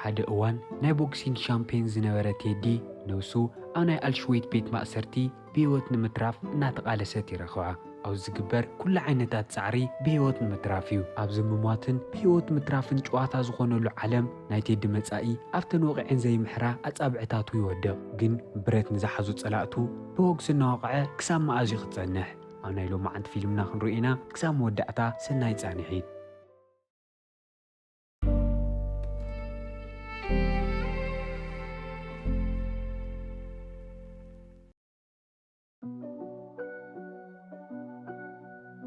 ሓደ እዋን ናይ ቦክሲንግ ሻምፒዮን ዝነበረ ቴዲ፣ ነብሱ ኣብ ናይ ኣልሽወይት ቤት ማእሰርቲ ብህይወት ንምትራፍ እናተቓለሰት ይረኽባ። ኣብዚ ዝግበር ኩሉ ዓይነታት ጻዕሪ ብህይወት ንምትራፍ እዩ። ኣብዚ ምሟትን ብህይወት ምትራፍን ጨዋታ ዝኾነሉ ዓለም፣ ናይ ቴዲ መጻኢ ኣብተን ወቒዐን ዘይምሕራ ኣጻብዕታቱ ይወድቕ። ግን ብረት ንዝሓዙ ጸላእቱ ብቦክሲ እናወቕዐ ክሳብ መኣዝ እዩ ክጸንሕ? ኣብ ናይ ሎማዓንቲ ፊልምና ክንርኢ ኢና። ክሳብ መወዳእታ ሰናይ ጻንሒት።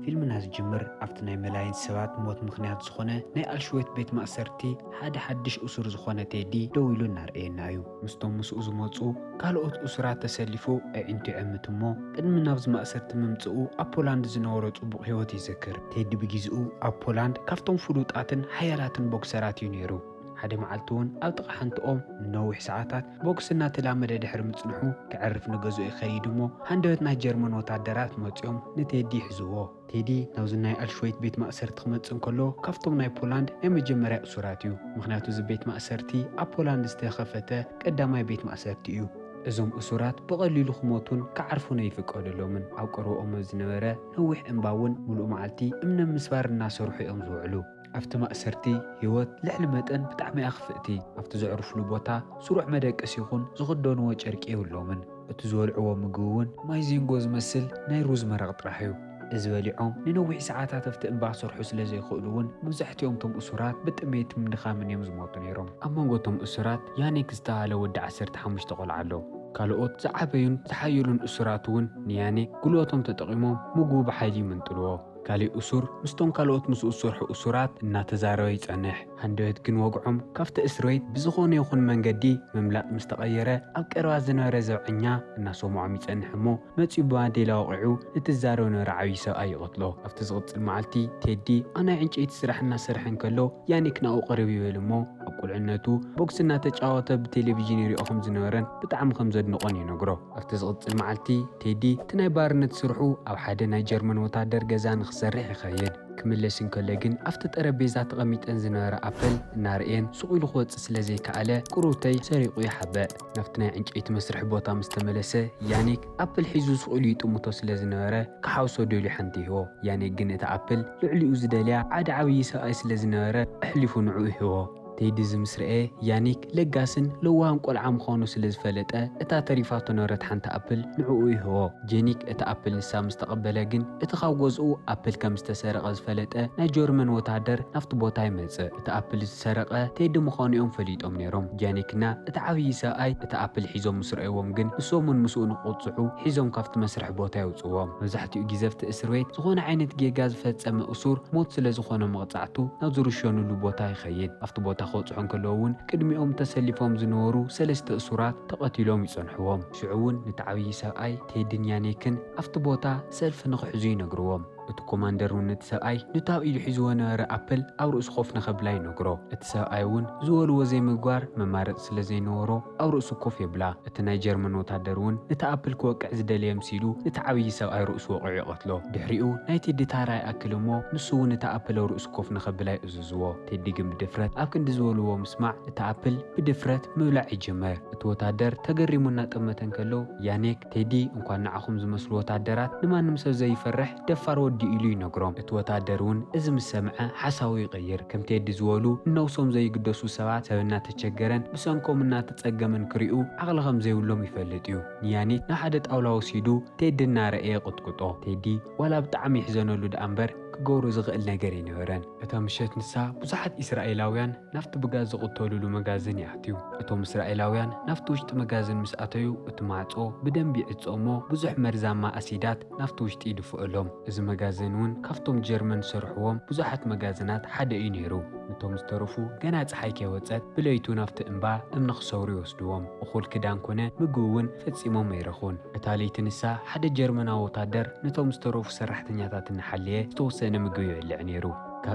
ፊልምና ዝጅምር ኣብቲ ናይ መላይን ሰባት ሞት ምኽንያት ዝኾነ ናይ ኣልሽወት ቤት ማእሰርቲ ሓደ ሓድሽ እሱር ዝኾነ ቴዲ ደው ኢሉ እናርኣየና እዩ። ምስቶም ምስኡ ዝመፁ ካልኦት እሱራት ተሰሊፉ ኣዒንቱ ይዕምት እሞ፣ ቅድሚ ናብዚ ማእሰርቲ ምምፅኡ ኣብ ፖላንድ ዝነበሮ ፅቡቕ ህይወት ይዝክር። ቴዲ ብግዜኡ ኣብ ፖላንድ ካብቶም ፍሉጣትን ሓያላትን ቦክሰራት እዩ ነይሩ። ሓደ መዓልቲ እውን ኣብ ጥቓ ሓንቲ ኦም ንነዊሕ ሰዓታት ቦክስ እናተላመደ ድሕሪ ምጽንሑ፣ ከዕርፍ ንገዝኡ ይኸይድ እሞ፣ ሃንደበት ናይ ጀርመን ወታደራት መጺኦም ንቴዲ ይሕዝዎ። ቴዲ ናብዚ ናይ ኣልሽወይት ቤት ማእሰርቲ ክመጽእ እንከሎ፣ ካብቶም ናይ ፖላንድ ናይ መጀመርያ እሱራት እዩ። ምኽንያቱ እዚ ቤት ማእሰርቲ ኣብ ፖላንድ ዝተኸፈተ ቀዳማይ ቤት ማእሰርቲ እዩ። እዞም እሱራት ብቐሊሉ ክሞቱን ክዓርፉን ኣይፍቀደሎምን። ኣብ ቀረብኦም ኣብ ዝነበረ ነዊሕ እምባ እውን ምሉእ መዓልቲ እምነ ምስባር እናሰርሑ እዮም ዝውዕሉ። ኣብቲ ማእሰርቲ ህይወት ልዕሊ መጠን ብጣዕሚ እያ ክፍእቲ። ኣብቲ ዘዕርፍሉ ቦታ ስሩዕ መደቀሲ ይኹን ዝኽደንዎ ጨርቂ የብሎምን። እቲ ዝበልዕዎ ምግቢ እውን ማይዜንጎ ዝመስል ናይ ሩዝ መረቕ ጥራሕ እዩ። እዚ በሊዖም ንነዊሕ ሰዓታት ኣብቲ እምባ ክሰርሑ ስለ ዘይክእሉ እውን፣ መብዛሕትኦም እቶም እሱራት ብጥሜትን ድኻምን እዮም ዝሞቱ ነይሮም። ኣብ መንጎ እቶም እሱራት ያኔክ ዝተባህለ ወዲ ዓሰርተ ሓሙሽተ ቆልዓ ኣሎ። ካልኦት ዝዓበዩን ዝሓየሉን እሱራት እውን ንያኔክ ጉልበቶም ተጠቒሞም ምግቡ ብሓይሊ ይምንጥልዎ። ካሊእ እሱር ምስቶም ካልኦት ምስኡ ዝሰርሑ እሱራት እናተዛረበ ይጸንሕ። ሃንደበት ግን ወግዖም ካብቲ እስር ቤት ብዝኾነ ይኹን መንገዲ ምምላጥ ምስ ተቐየረ፣ ኣብ ቀረባ ዝነበረ ዘብዐኛ እናሰምዖም ይጸንሕ እሞ፣ መጺኡ ብባንዴላ ወቒዑ ነቲ ዝዛረብ ነበረ ዓብዪ ሰብኣይ ይቐትሎ። ኣብቲ ዝቕጽል መዓልቲ፣ ቴዲ ኣብ ናይ ዕንጨይቲ ስራሕ እናሰርሐ እንከሎ፣ ያኒክ ናብኡ ቅርብ ይብል እሞ፣ ኣብ ቁልዕነቱ ቦክስ እናተጫወተ ብቴሌቪዥን ይሪኦ ከም ዝነበረን ብጣዕሚ ከም ዘድንቖን ይነግሮ። ኣብቲ ዝቕጽል መዓልቲ፣ ቴዲ እቲ ናይ ባርነት ስርሑ ኣብ ሓደ ናይ ጀርመን ወታደር ገዛ ንኽሰርሕ ይኸይድ። ክምለስ እንከሎ ግን፣ ኣብቲ ጠረጴዛ ተቐሚጠን ዝነበራ ኣፕል እናርእየን ሱቕ ኢሉ ክወጽእ ስለ ዘይከኣለ፣ ቁሩብተይ ሰሪቑ ይሓብእ። ናብቲ ናይ ዕንጨይቲ መስርሒ ቦታ ምስ ተመለሰ፣ ያኒክ ኣፕል ሒዙ ሱቕ ኢሉ ይጥምቶ ስለ ዝነበረ፣ ክሓውሶ ደልዩ ሓንቲ ይህቦ። ያኒክ ግን እታ ኣፕል ልዕሊኡ ዝደልያ ዓዲ ዓብዪ ሰብኣይ ስለ ዝነበረ፣ ኣሕሊፉ ንዕኡ ይህቦ። ቴዲ እዚ ምስ ረኤ፣ ያኒክ ለጋስን ለዋህን ቆልዓ ምዃኑ ስለ ዝፈለጠ፣ እታ ተሪፋቶ ነበረት ሓንቲ ኣፕል ንዕኡ ይህቦ። ጄኒክ እታ ኣፕል ንሳ ምስ ተቐበለ ግን፣ እቲ ካብ ገዝኡ ኣፕል ከም ዝተሰረቐ ዝፈለጠ ናይ ጀርመን ወታደር ናብቲ ቦታ ይመጽእ። እቲ ኣፕል ዝተሰረቐ ቴዲ ምዃኑ እዮም ፈሊጦም ነይሮም። ጄኒክና እቲ ዓብዪ ሰብኣይ እቲ ኣፕል ሒዞም ምስ ረእይዎም ግን፣ ንሶምን ምስኡ ንክቕጽዑ ሒዞም ካብቲ መስርሒ ቦታ የውጽዎም። መብዛሕትኡ ግዜ ኣብቲ እስር ቤት ዝኾነ ዓይነት ጌጋ ዝፈጸመ እሱር ሞት ስለ ዝኾነ መቕጻዕቱ ናብ ዝርሸኑሉ ቦታ ይኸይድ። ኣብቲ ቦታ ክበጽሑ እንከለዉ እውን ቅድሚኦም ተሰሊፎም ዝነበሩ ሰለስተ እሱራት ተቐቲሎም ይጸንሕዎም። ሽዑ እውን ነቲ ዓብዪ ሰብኣይ ቴድን ያኔክን ኣብቲ ቦታ ሰልፊ ንኽሕዙ ይነግርዎም። እቲ ኮማንደር እውን ነቲ ሰብኣይ ነታ ኣብ ኢዱ ሒዝዎ ነበረ ኣፕል ኣብ ርእሱ ኮፍ ንኸብላ ይነግሮ። እቲ ሰብኣይ እውን ዝበልዎ ዘይምግባር መማረጺ ስለ ዘይነበሮ ኣብ ርእሱ ኮፍ የብላ። እቲ ናይ ጀርመን ወታደር እውን ነቲ ኣፕል ክወቅዕ ዝደለየ ምሲሉ ነቲ ዓብዪ ሰብኣይ ርእሱ ወቒዑ ይቐትሎ። ድሕሪኡ ናይ ቴዲ ታራ ይኣክል እሞ ንሱ እውን ነቲ ኣፕል ኣብ ርእሱ ኮፍ ንኸብላ ይእዝዝዎ። ቴዲ ግን ብድፍረት ኣብ ክንዲ ዝበልዎ ምስማዕ እቲ ኣፕል ብድፍረት ምብላዕ ይጅምር። እቲ ወታደር ተገሪሙ እናጠመተ እንከሎ ያኔክ ቴዲ እንኳን ንዓኹም ዝመስሉ ወታደራት ንማንም ሰብ ዘይፈርሕ ደፋር ወዲ ኢሉ ይነግሮም። እቲ ወታደር እውን እዚ ምስ ሰምዐ ሓሳቡ ይቕይር። ከም ቴዲ ዝበሉ ንነብሶም ዘይግደሱ ሰባት ሰብ እናተቸገረን ብሰንኮም እናተጸገመን ክሪኡ ዓቕሊ ከም ዘይብሎም ይፈልጥ እዩ። ንያኒክ ናብ ሓደ ጣውላ ወሲዱ ቴዲ እናረእየ ይቕጥቅጦ። ቴዲ ዋላ ብጣዕሚ ይሕዘነሉ ደኣ እምበር ክገብሮ ዝኽእል ነገር ኣይነበረን። እታ ምሸት ንሳ ብዙሓት እስራኤላውያን ናብቲ ብጋዝ ዝቕተሉሉ መጋዘን ይኣትዩ። እቶም እስራኤላውያን ናብቲ ውሽጢ መጋዘን ምስ ኣተዩ፣ እቲ ማዕጾ ብደንቢ ይዕጾ እሞ ብዙሕ መርዛማ ኣሲዳት ናብቲ ውሽጢ ይድፍኦሎም። እዚ መጋዘን እውን ካብቶም ጀርመን ዝሰርሕዎም ብዙሓት መጋዘናት ሓደ እዩ ነይሩ። ነቶም ዝተረፉ ገና ጸሓይ ከይወጸት ብለይቱ ናብቲ እምባ እምኒ ክሰብሩ ይወስድዎም። እኹል ክዳን ኮነ ምግቢ እውን ፈጺሞም ኣይረኽቡን። እታ ለይቲ ንሳ ሓደ ጀርመናዊ ወታደር ነቶም ዝተረፉ ሰራሕተኛታት እናሓለየ ዝተወሰነ ምግቢ ይበልዕ ነይሩ።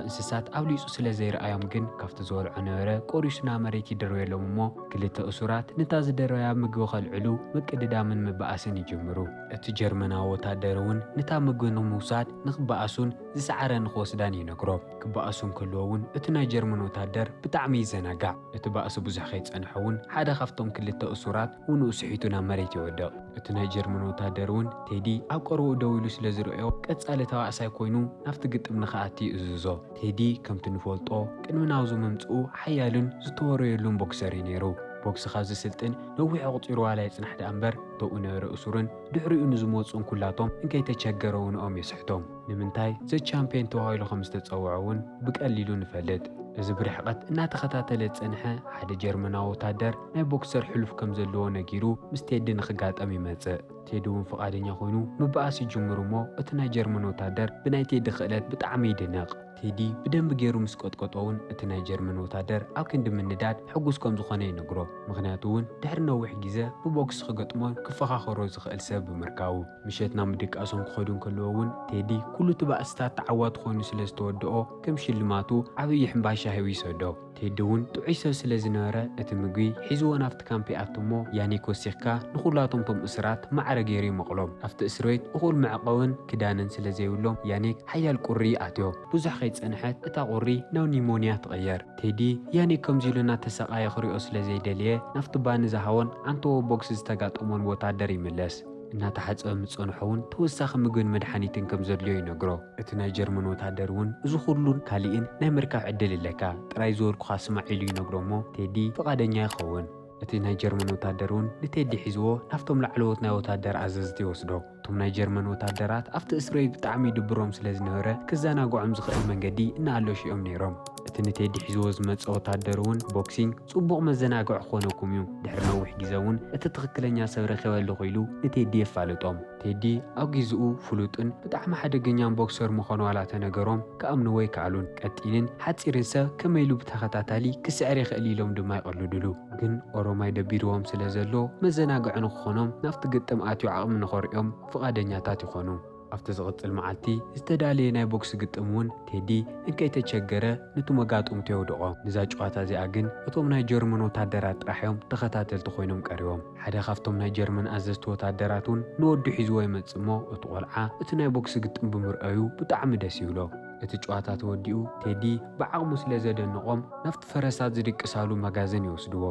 እንስሳት ኣብሊጹ ስለ ዘይረኣዮም ግን ካብቲ ዝበልዖ ነበረ ቆሪሱ ናብ መሬት ይድርብየሎም እሞ ክልተ እሱራት ነታ ዝደረብያ ምግቢ ከልዕሉ ምቅድዳምን ምብኣስን ይጅምሩ። እቲ ጀርመናዊ ወታደር እውን ነታ ምግቢ ንምውሳድ ንክበኣሱን ዝሰዓረ ንክወስዳን ይነግሮ። ክበኣሱ እንከለዎ እውን እቲ ናይ ጀርመን ወታደር ብጣዕሚ ይዘናጋዕ። እቲ ባእሲ ብዙሕ ከይጸንሐ እውን ሓደ ካብቶም ክልተ እሱራት ውንኡ ስሒቱ ናብ መሬት ይወድቕ። እቲ ናይ ጀርመን ወታደር እውን ቴዲ ኣብ ቀረብኡ ደው ኢሉ ስለ ዝርእዮ ቀጻሊ ተባእሳይ ኮይኑ ናብቲ ግጥም ንክኣቲ ይእዝዞ። ቴዲ ከምቲ ንፈልጦ ቅድሚ ናብዚ ምምጽኡ ሓያልን ዝተወረየሉን ቦክሰር እዩ ነይሩ። ቦክሲ ካብ ዝስልጥን ነዊሕ ኣቑጺሩ ዋላ ይጽናሕ ደኣ እምበር እተኡ ነበረ እሱርን ድሕሪኡ ንዝመጹን ኩላቶም እንከይተቸገረ ውንኦም የስሕቶም። ንምንታይ ዘ ቻምፒየን ተባሂሉ ከም ዝተጸውዐ እውን ብቀሊሉ ንፈልጥ። እዚ ብርሕቐት እናተኸታተለ ዝጸንሐ ሓደ ጀርመናዊ ወታደር ናይ ቦክሰር ሕሉፍ ከም ዘለዎ ነጊሩ ምስ ቴዲ ንክጋጠም ይመጽእ። ቴዲ እውን ፍቓደኛ ኮይኑ ምብኣስ ይጅምር እሞ እቲ ናይ ጀርመን ወታደር ብናይ ቴዲ ክእለት ብጣዕሚ ይድነቕ። ቴዲ ብደንቢ ገይሩ ምስ ቀጥቀጦ እውን እቲ ናይ ጀርመን ወታደር ኣብ ክንዲ ምንዳድ ሕጉስ ከም ዝኾነ ይነግሮ። ምኽንያቱ እውን ድሕሪ ነዊሕ ግዜ ብቦክስ ክገጥሞን ክፈኻኸሮ ዝኽእል ሰብ ብምርካቡ። ምሸት ናብ ምድቃሶም ክኸዱ እንከለዉ እውን ቴዲ ኩሉ እቲ ባእስታት ተዓዋቲ ኮይኑ ስለ ዝተወድኦ ከም ሽልማቱ ዓብዪ ሕምባሻ ሂቡ ይሰዶ። ቴዲ እውን ጥዑይ ሰብ ስለ ዝነበረ እቲ ምግቢ ሒዝዎ ናብቲ ካምፕ ይኣቱ እሞ ያኒክ ወሲኽካ ንኹላቶም ቶም እስራት ማዕረ ገይሩ ይመቕሎም። ኣብቲ እስር ቤት እኹል መዕቐብን ክዳንን ስለ ዘይብሎም ያኒክ ሓያል ቁሪ ኣትዮ። ብዙሕ ከይጸንሐት እታ ቁሪ ናብ ኒሞንያ ትቕየር። ቴዲ ያኒክ ከምዚ ኢሉ እናተሰቓየ ክሪኦ ስለ ዘይደልየ ናብቲ ባኒ ዝሃቦን ዓንተዎ ቦክስ ዝተጋጠሞን ወታደር ይምለስ። እናተሓጸበ ምስ ጸንሖ እውን ተወሳኺ ምግብን መድሓኒትን ከም ዘድልዮ ይነግሮ። እቲ ናይ ጀርመን ወታደር እውን እዚ ኩሉን ካሊእን ናይ ምርካብ ዕድል ኣለካ፣ ጥራይ ዝበልኩኻ ስማዕ ኢሉ ይነግሮ እሞ ቴዲ ፍቓደኛ ይኸውን። እቲ ናይ ጀርመን ወታደር እውን ንቴዲ ሒዝዎ ናብቶም ላዕለዎት ናይ ወታደር ኣዘዝቲ ይወስዶ። እቶም ናይ ጀርመን ወታደራት ኣብቲ እስር ቤት ብጣዕሚ ይድብሮም ስለ ዝነበረ ክዘናግዖም ዝኽእል መንገዲ እናኣለሹ እዮም ነይሮም። እቲ ንቴዲ ሒዝዎ ዝመጸ ወታደር እውን ቦክሲንግ ጽቡቕ መዘናግዒ ክኾነኩም እዩ፣ ድሕሪ ነዊሕ ግዜ እውን እቲ ትኽክለኛ ሰብ ረኺበ ኣለኹ ኢሉ ንቴዲ የፋልጦም። ቴዲ ኣብ ግዜኡ ፍሉጥን ብጣዕሚ ሓደገኛን ቦክሰር ምዃኑ ዋላ ተነገሮም ክኣምንዎ ኣይከኣሉን። ቀጢንን ሓጺርን ሰብ ከመይ ኢሉ ብተኸታታሊ ክስዕር ይኽእል ኢሎም ድማ ይቐልድሉ። ግን ኦሮማይ ደቢርዎም ስለ ዘሎ መዘናግዒ ንክኾኖም ናብቲ ግጥም ኣትዩ ዓቕሚ ንኸርእዮም ፍቓደኛታት ይኾኑ። ኣብቲ ዝቕጽል መዓልቲ ዝተዳለየ ናይ ቦክስ ግጥም እውን ቴዲ እንከይተቸገረ ንቱ መጋጥምቱ የውድቖ። ንዛ ጨዋታ እዚኣ ግን እቶም ናይ ጀርመን ወታደራት ጥራሕ እዮም ተኸታተልቲ ኮይኖም ቀሪቦም። ሓደ ካብቶም ናይ ጀርመን ኣዘዝቲ ወታደራት እውን ንወዱ ሒዝዎ ይመጽእ እሞ እቲ ቆልዓ እቲ ናይ ቦክስ ግጥም ብምርኣዩ ብጣዕሚ ደስ ይብሎ። እቲ ጨዋታ ተወዲኡ ቴዲ ብዓቕሙ ስለ ዘደንቖም ናብቲ ፈረሳት ዝድቅሳሉ መጋዘን ይወስድዎ።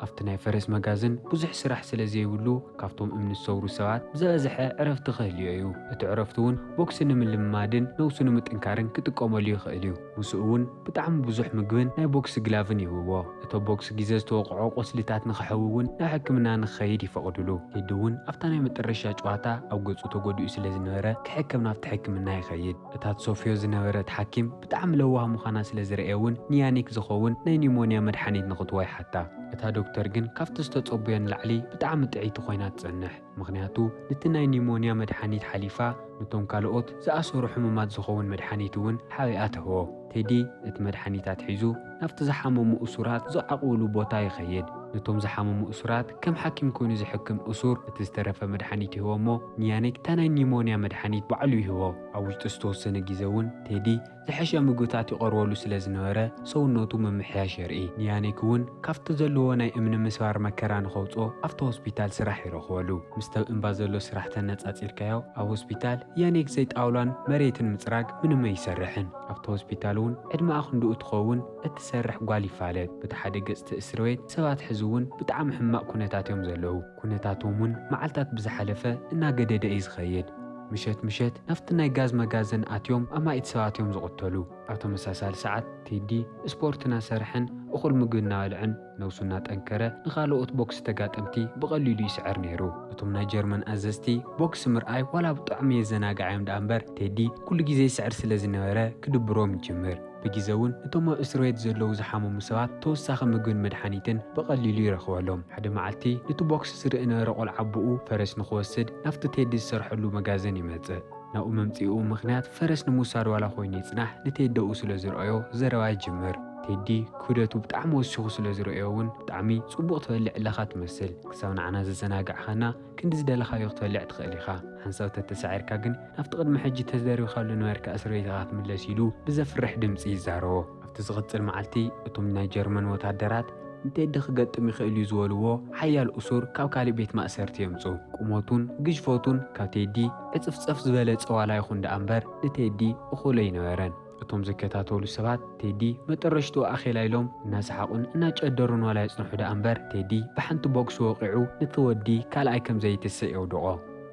ኣብቲ ናይ ፈረስ መጋዘን ብዙሕ ስራሕ ስለ ዘይብሉ ካብቶም እምኒ ዝሰብሩ ሰባት ብዝበዝሐ ዕረፍቲ ክህልዮ እዩ። እቲ ዕረፍቲ እውን ቦክሲ ንምልምማድን ነብሱ ንምጥንካርን ክጥቀመሉ ይኽእል እዩ። ምስኡ እውን ብጣዕሚ ብዙሕ ምግብን ናይ ቦክሲ ግላቭን ይህብዎ። እቶ ቦክሲ ግዜ ዝተወቕዖ ቁስልታት ንኽሕዊ እውን ናብ ሕክምና ንክኸይድ ይፈቕድሉ። ቴዲ እውን ኣብታ ናይ መጠረሻ ጨዋታ ኣብ ገጹ ተጎዲኡ ስለ ዝነበረ ክሕከም ናብቲ ሕክምና ይኸይድ። እታ ትሰፍዮ ዝነበረት ሓኪም ብጣዕሚ ለዋህ ምዃና ስለ ዝረእየ እውን ንያኒክ ዝኸውን ናይ ኒሞንያ መድሓኒት ንኽትቦ ይሓታ። እታ ዶክተር ግን ካብቲ ዝተጸበዮ ንላዕሊ ብጣዕሚ ጥዕይቲ ኮይና ትጸንሕ። ምኽንያቱ ነቲ ናይ ኒሞንያ መድሓኒት ሓሊፋ ነቶም ካልኦት ዝኣሰሩ ሕሙማት ዝኸውን መድሓኒት እውን ሓቢኣ ትህቦ። ቴዲ እቲ መድሓኒታት ሒዙ ናብቲ ዝሓመሙ እሱራት ዝዓቕብሉ ቦታ ይኸይድ። ነቶም ዝሓመሙ እሱራት ከም ሓኪም ኮይኑ ዝሕክም እሱር እቲ ዝተረፈ መድሓኒት ይህቦ እሞ ንያኒክ እታ ናይ ኒሞንያ መድሓኒት ባዕሉ ይህቦ። ኣብ ውሽጢ ዝተወሰነ ግዜ እውን ቴዲ ዝሐሸ ምግብታት ይቐርበሉ ስለ ዝነበረ ሰውነቱ ምምሕያሽ የርኢ። ንያኒክ እውን ካብቲ ዘለዎ ናይ እምኒ ምስባር መከራ ንኸውፅኦ ኣብቲ ሆስፒታል ስራሕ ይረኽበሉ። ምስቲ ኣብ እምባ ዘሎ ስራሕ ተነፃፂርካዮ ኣብ ሆስፒታል ያኒክ ዘይጣውላን መሬትን ምፅራግ ምንም ኣይሰርሕን። ኣብቲ ሆስፒታል እውን ዕድመኣ ክንድኡ ትኸውን እትሰርሕ ጓል ይፋለጥ። በቲ ሓደ ገፅ እቲ እስር ቤት ሰባት ሕዚ እውን ብጣዕሚ ሕማቕ ኩነታት እዮም ዘለዉ። ኩነታቶም እውን መዓልታት ብዝሓለፈ እናገደደ እዩ ዝኸይድ። ምሸት ምሸት ናብቲ ናይ ጋዝ መጋዘን ኣትዮም ኣማኢት ሰባት እዮም ዝቕተሉ። ኣብ ተመሳሳሊ ሰዓት ቴዲ ስፖርት እናሰርሐን እኹል ምግቢ እናበልዐን ነብሱ እናጠንከረ ንኻልኦት ቦክስ ተጋጠምቲ ብቐሊሉ ይስዕር ነይሩ። እቶም ናይ ጀርመን ኣዘዝቲ ቦክስ ምርኣይ ዋላ ብጥዑም የዘናግዓዮም ደኣ እምበር ቴዲ ኩሉ ግዜ ይስዕር ስለ ዝነበረ ክድብሮም ይጅምር። ብግዜ እውን እቶም ኣብ እስር ቤት ዘለዉ ዝሓመሙ ሰባት ተወሳኺ ምግብን መድሓኒትን ብቐሊሉ ይረኽበሎም። ሓደ መዓልቲ ነቲ ቦክስ ዝርኢ ነበረ ቆልዓ ኣቦኡ ፈረስ ንኽወስድ ናብቲ ቴዲ ዝሰርሐሉ መጋዘን ይመጽእ። ናብኡ መምጽኢኡ ምኽንያት ፈረስ ንምውሳድ ዋላ ኮይኑ ይጽናሕ ንቴዲ ኣብኡ ስለ ዝረኣዮ ዘረባ ይጅምር። ቴዲ ክብደቱ ብጣዕሚ ወሲኹ ስለ ዝረእዮ እውን ብጣዕሚ ጽቡቕ ትበልዕ ኣለኻ ትመስል። ክሳብ ንዓና ዘዘናጋዕኻና ክንዲ ዝደለኻዮ ክትበልዕ ትኽእል ኢኻ። ሓንሳብ ተተሳዒርካ ግን ናብቲ ቅድሚ ሕጂ ተደሪብካሉ ነበርካ እስር ቤት ኢኻ ክትምለስ ኢሉ ብዘፍርሕ ድምጺ ይዛረቦ። ኣብቲ ዝቕጽል መዓልቲ እቶም ናይ ጀርመን ወታደራት ንቴዲ ክገጥም ይኽእል እዩ ዝበልዎ ሓያል እሱር ካብ ካልእ ቤት ማእሰርቲ የምጽኡ። ቁመቱን ግዝፈቱን ካብ ቴዲ ዕጽፍጸፍ ዝበለጸ ዋላ ይኹን ደኣ እምበር ንቴዲ እኹል ኣይነበረን። እቶም ዝከታተሉ ሰባት ቴዲ መጠረሽትኡ ኣኼላ ኢሎም እናሰሓቑን እናጨደሩን ዋላ ይጽንሑ ደኣ እምበር ቴዲ ብሓንቲ ቦክስ ወቒዑ ነቲ ወዲ ካልኣይ ከም ዘይትስእ የውድቖ።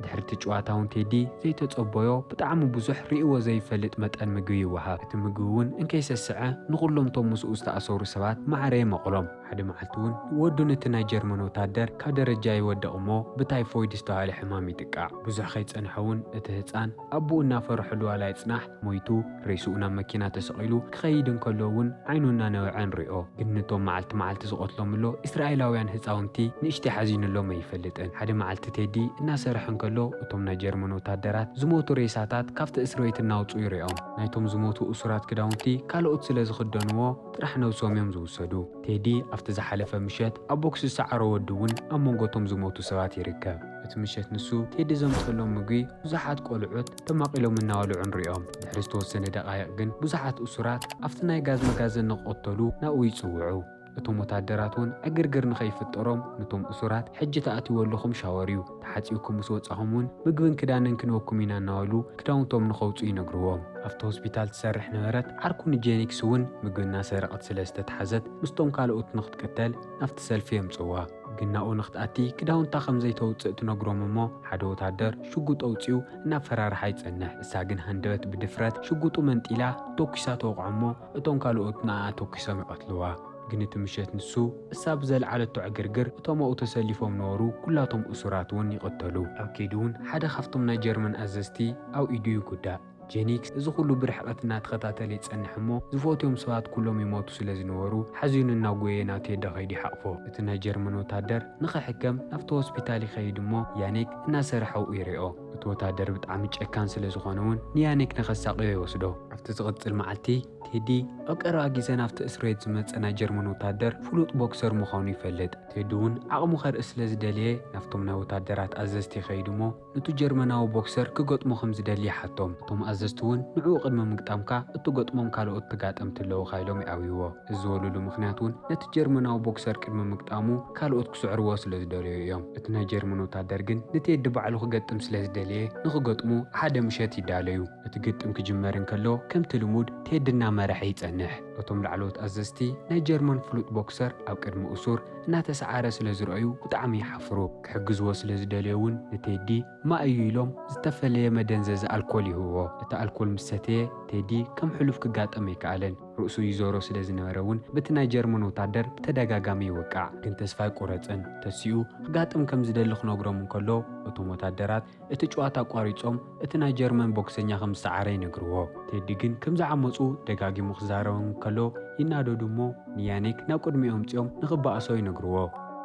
ድሕሪ እቲ ጨዋታ እውን ቴዲ ዘይተጸበዮ ብጣዕሚ ብዙሕ ርእይዎ ዘይፈልጥ መጠን ምግቢ ይወሃብ። እቲ ምግቢ እውን እንከይሰስዐ ንኹሎም እቶም ምስኡ ዝተኣሰሩ ሰባት ማዕረ የመቕሎም። ሓደ መዓልቲ እውን ወዱ ነቲ ናይ ጀርመን ወታደር ካብ ደረጃ ይወድቕ እሞ ብታይፎይድ ዝተባህለ ሕማም ይጥቃዕ። ብዙሕ ከይጸንሐ እውን እቲ ህጻን ኣቦኡ እናፈርሐሉ ዋላ ይጽናሕ ሞይቱ፣ ሬስኡ ናብ መኪና ተሰቒሉ ክኸይድ እንከሎ እውን ዓይኑ እናነበዐ ንሪኦ። ግን ነቶም መዓልቲ መዓልቲ ዝቐትሎም ኣሎ እስራኤላውያን ህጻውንቲ ንእሽተይ ሓዚኑሎም ኣይፈልጥን። ሓደ መዓልቲ ቴዲ እናሰርሐ እንከሎ እቶም ናይ ጀርመን ወታደራት ዝሞቱ ሬሳታት ካብቲ እስር ቤት እናውጽኡ ይሪኦም። ናይቶም ዝሞቱ እሱራት ክዳውንቲ ካልኦት ስለ ዝኽደንዎ ጥራሕ ነብሶም እዮም ዝውሰዱ። ቴዲ ኣብቲ ዝሓለፈ ምሸት ኣብ ቦክስ ዝሰዓሮ ወዲ እውን ኣብ መንጎ እቶም ዝሞቱ ሰባት ይርከብ። እቲ ምሸት ንሱ ቴዲ ዘምጸሎም ምግቢ ብዙሓት ቆልዑት ተማቒሎም እናበልዑ ንሪኦም። ድሕሪ ዝተወሰነ ደቓይቕ ግን ብዙሓት እሱራት ኣብቲ ናይ ጋዝ መጋዘን ንክቕተሉ ናብኡ ይጽውዑ። እቶም ወታደራት እውን ዕግርግር ንኸይፍጠሮም ነቶም እሱራት ሕጂ ተኣትዩ ኣለኹም ሻወር እዩ፣ ተሓጺብኩም ምስ ወጻኹም እውን ምግብን ክዳንን ክንወኩም ኢና እናበሉ ክዳውንቶም ንኸውጽኡ ይነግርዎም። ኣብቲ ሆስፒታል ትሰርሕ ነበረት ዓርኩ ንጄኒክስ እውን ምግቢ እናሰረቐት ስለ ዝተትሓዘት ምስቶም ካልኦት ንክትቅተል ናብቲ ሰልፊ የምጽዋ። ግን ናብኡ ንክትኣቲ ክዳውንታ ከም ዘይተውጽእ ትነግሮም እሞ ሓደ ወታደር ሽጉጥ ኣውጺኡ እናፈራርሓ ይጸንሕ። እሳ ግን ሃንደበት ብድፍረት ሽጉጡ መንጢላ ተኩሳ ተወቕዖ እሞ እቶም ካልኦት ንኣኣ ተኩሶም ይቐትልዋ። ግን እቲ ምሸት ንሱ እሳ ብዘልዓለቶ ዕግርግር እቶም ኣብኡ ተሰሊፎም ነበሩ ኩላቶም እሱራት እውን ይቐተሉ። ኣብ ከይዲ እውን ሓደ ካብቶም ናይ ጀርመን ኣዘዝቲ ኣብ ኢዱ ይጉዳእ። ጄኒክስ እዚ ኩሉ ብርሕቐት እናተኸታተለ ይጸንሕ እሞ ዝፈትዮም ሰባት ኩሎም ይሞቱ ስለ ዝነበሩ ሓዚኑ እናጎየ ናብ ቴዲ ከይዱ ይሓቕፎ። እቲ ናይ ጀርመን ወታደር ንኽሕከም ናብቲ ሆስፒታል ይኸይድ እሞ ያኒክ እናሰርሐ ኣብኡ ይሪኦ። እቲ ወታደር ብጣዕሚ ጨካን ስለ ዝኾነ እውን ንያኒክ ንኸሳቕዮ ይወስዶ። ኣብቲ ዝቕጽል መዓልቲ ቴዲ ኣብ ቀረባ ግዜ ናብቲ እስር ቤት ዝመጸ ናይ ጀርመን ወታደር ፍሉጥ ቦክሰር ምዃኑ ይፈልጥ። ቴዲ እውን ዓቕሙ ከርኢ ስለ ዝደለየ ናብቶም ናይ ወታደራት ኣዘዝቲ ይኸይድ እሞ ነቲ ጀርመናዊ ቦክሰር ክገጥሞ ከም ዝደሊ ይሓቶም። እቶም ኣዘዝቲ እውን ንዕኡ ቅድሚ ምግጣምካ እትገጥሞም ካልኦት ተጋጠምቲ ኣለዉኻ ኢሎም ይኣብይዎ። እዚ ዝበሉሉ ምኽንያት እውን ነቲ ጀርመናዊ ቦክሰር ቅድሚ ምግጣሙ ካልኦት ክስዕርዎ ስለ ዝደለዩ እዮም። እቲ ናይ ጀርመን ወታደር ግን ንቴዲ ባዕሉ ክገጥም ስለ ዝደለየ ንኽገጥሙ ሓደ ምሸት ይዳለዩ። እቲ ግጥም ክጅመር እንከሎ ከምቲ ልሙድ ቴዲ እናመርሐ ይጸንሕ። እቶም ላዕለዎት ኣዘዝቲ ናይ ጀርመን ፍሉጥ ቦክሰር ኣብ ቅድሚ እሱር እናተሰዓረ ስለ ዝረኣዩ ብጣዕሚ ይሓፍሩ። ክሕግዝዎ ስለ ዝደለዩ እውን ንቴዲ ማይ እዩ ኢሎም ዝተፈለየ መደንዘዚ ኣልኮል ይህብዎ። እቲ ኣልኮል ምስ ሰተየ ቴዲ ከም ሕሉፍ ክጋጠም ኣይከኣለን። ርእሱ ይዞሮ ስለ ዝነበረ እውን በቲ ናይ ጀርመን ወታደር ብተደጋጋሚ ይወቃዕ። ግን ተስፋ ኣይቆረጸን። ተሲኡ ክጋጥም ከም ዝደሊ ክነግሮም እንከሎ እቶም ወታደራት እቲ ጨዋታ ኣቋሪጾም እቲ ናይ ጀርመን ቦክሰኛ ከም ዝሰዓረ ይነግርዎ። ቴዲ ግን ከም ዝዓመጹ ደጋጊሙ ክዛረቦም እንከሎ ይናደዱ እሞ ንያኒክ ናብ ቅድሚኡ ኣምጺኦም ንኽበኣሶ ይነግርዎ።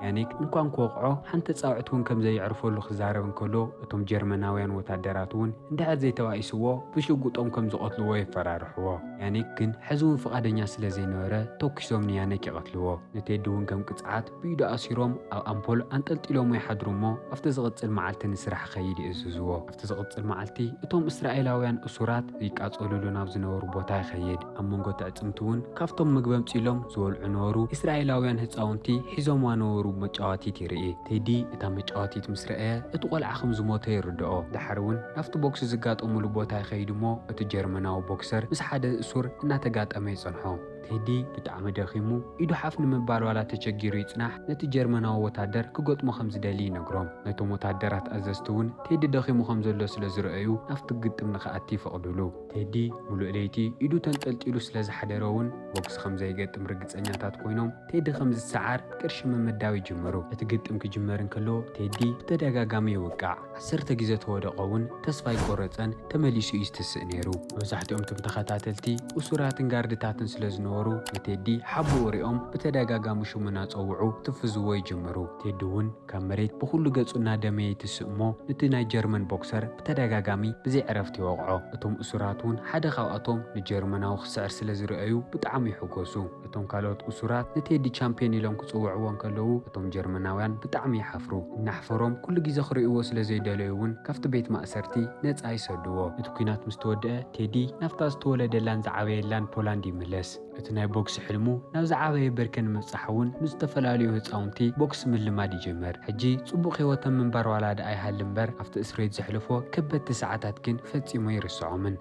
ያኒክ እንኳን ክወቕዖ ሓንቲ ጻውዕት እውን ከም ዘየዕርፈሉ ክዛረብ እንከሎ እቶም ጀርመናውያን ወታደራት እውን እንድሕር ዘይተባኢስዎ ብሽጉጦም ከም ዝቐትልዎ የፈራርሕዎ። ያኒክ ግን ሕዚ እውን ፍቓደኛ ስለ ዘይነበረ ተኩሶም ንያኒክ ይቐትልዎ። ንቴዲ እውን ከም ቅጽዓት ብኢዱ ኣሲሮም ኣብ ኣምፖል ኣንጠልጢሎሞ ይሓድሩ እሞ ኣብቲ ዝቕጽል መዓልቲ ንስራሕ ክኸይድ ይእዝዝዎ። ኣብቲ ዝቕጽል መዓልቲ እቶም እስራኤላውያን እሱራት ይቃጸሉሉ ናብ ዝነበሩ ቦታ ይኸይድ። ኣብ መንጎ እቲ ኣዕጽምቲ እውን ካብቶም ምግቢ ኣምጺሎም ዝበልዑ ነበሩ እስራኤላውያን ህጻውንቲ ሒዞምዋ ነበሩ መጫወቲት ይርኢ። ቴዲ እታ መጫወቲት ምስ ረኣየ እቲ ቆልዓ ከም ዝሞተ ይርድኦ። ድሓር እውን ናብቲ ቦክስ ዝጋጠሙሉ ቦታ ይኸይድ እሞ እቲ ጀርመናዊ ቦክሰር ምስ ሓደ እሱር እናተጋጠመ ይጸንሖ። ቴዲ ብጣዕሚ ደኺሙ ኢዱ ሓፍ ንምባል ዋላ ተቸጊሩ ይጽናሕ ነቲ ጀርመናዊ ወታደር ክገጥሞ ከም ዝደሊ ይነግሮም። ነቶም ወታደራት ኣዘዝቲ እውን ቴዲ ደኺሙ ከም ዘሎ ስለ ዝረኣዩ ናብቲ ግጥም ንኽኣቲ ይፈቕዱሉ። ቴዲ ሙሉእ ለይቲ ኢዱ ተንጠልጢሉ ስለ ዝሓደረ እውን ቦክስ ከም ዘይገጥም ርግጸኛታት ኮይኖም ቴዲ ከም ዝሰዓር ቅርሺ ምምዳብ ይጅምሩ። እቲ ግጥም ክጅመር እንከሎ ቴዲ ብተደጋጋሚ ይውቃዕ። ዓሰርተ ግዜ ተወደቐ እውን ተስፋ ኣይቆረጸን፣ ተመሊሱ እዩ ዝትስእ ነይሩ። መብዛሕትኦም እቶም ተኸታተልቲ እሱራትን ጋርድታትን ስለ ዝነበሩ፣ ንቴዲ ሓቦኡ ሪኦም ብተደጋጋሚ ሽሙ እናጸውዑ ትፍዝዎ ይጅምሩ። ቴዲ እውን ካብ መሬት ብኹሉ ገጹ እናደመየ ይትስእ እሞ፣ ነቲ ናይ ጀርመን ቦክሰር ብተደጋጋሚ ብዘይ ዕረፍቲ ይወቕዖ። እቶም እሱራት እውን ሓደ ካብኣቶም ንጀርመናዊ ክስዕር ስለ ዝረኣዩ ብጣዕሚ ይሕጎሱ። እቶም ካልኦት እሱራት ንቴዲ ቻምፒዮን ኢሎም ክጽውዕዎ እንከለዉ፣ እቶም ጀርመናውያን ብጣዕሚ ይሓፍሩ። እናሕፈሮም ኩሉ ግዜ ክርእይዎ ስለ ዘይደለዩ እውን ካብቲ ቤት ማእሰርቲ ነጻ ይሰድዎ። እቲ ኲናት ምስ ተወድአ፣ ቴዲ ናብታ ዝተወለደላን ዝዓበየላን ፖላንድ ይምለስ። እቲ ናይ ቦክስ ሕልሙ ናብ ዝዓበየ ብርኪ ንምብጻሕ እውን ምስ ዝተፈላለዩ ህጻውንቲ ቦክስ ምልማድ ይጅምር። ሕጂ ጽቡቕ ህይወት ኣብ ምንባር ዋላ ደኣ ይሃሉ እምበር፣ ኣብቲ እስር ቤት ዘሕልፎ ከበድቲ ሰዓታት ግን ፈጺሙ ኣይርስዖምን።